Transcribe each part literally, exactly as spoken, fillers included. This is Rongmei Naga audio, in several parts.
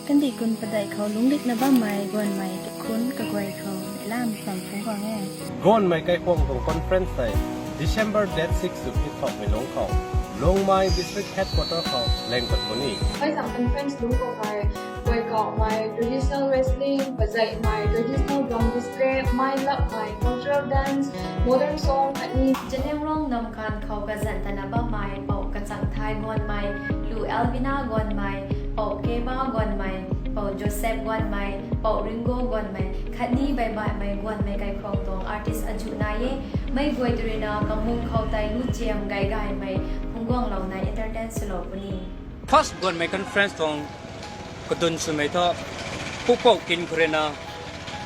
Kandih kun padeih khou lungcdikna bammei guanmei kaikhunc kaguay khou lam sam phungc guang e. Guanmei kaikhwang tuang conference tei December date six to fifth khou Milong khou, Lungmei District Headquarter khou leng pat puni. Mei sam conference lungc khou hei, guay kauhmei traditional wrestling, pazeihmei traditional drum display, mei lapmei cultural dance, modern song khatni Zeliangrong namkan khou kazanc tana bammei Pou Kachangthai guanmei, Lu Elvina guanmei, Pou Keba guanmei, Pou Joseph guanmei, Pou Ringo guanmei khatni baibaihmei guanmei kaikhwang tuang artist azuh nai e. Mei guay tw ruina kamung khou tei luchiam gaygaymei phungc guanglou nai entertain swlou puni. First guanmei conference tuang kadun swmei thu, pupouc kin khou ruina,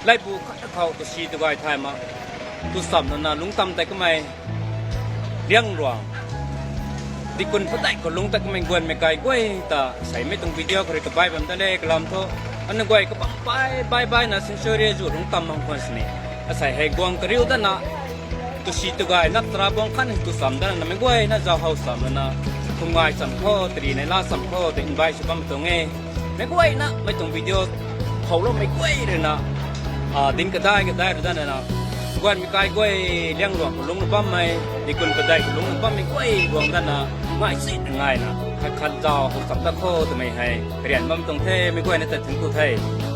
laibu khat khou tasi tugay thay ma, tu cham lana lungc tam tei kamei, Liangruang, dihkun padeih khou lungc ta kamei guanmei kai guay ta seimei tuang video khou rui kabai bam ta le kalam thu, ana guay kabam bai bai baina sinsuri zu lungc tam mang khwan sini. Asei hei guang kariu dana, tasi tugay nap tara buang khan tu cham dana namei guayna zauc how cham lana, kumgay cham khou, tari nei la cham khou, tei invite sw bam tuang e. Meic guayna mei tuang video khouloumei guay ruina, a, dinc kadai kadai rui danna, guanmei kai guay Liangruang khou lungcna bammei, dihkun padeih khou lungcna bammei guay guang dana, ngai si ngaina, khat khat zauc how cham ta khou twmei hei karian bam tuang the, meic guayna ta thunc ku the.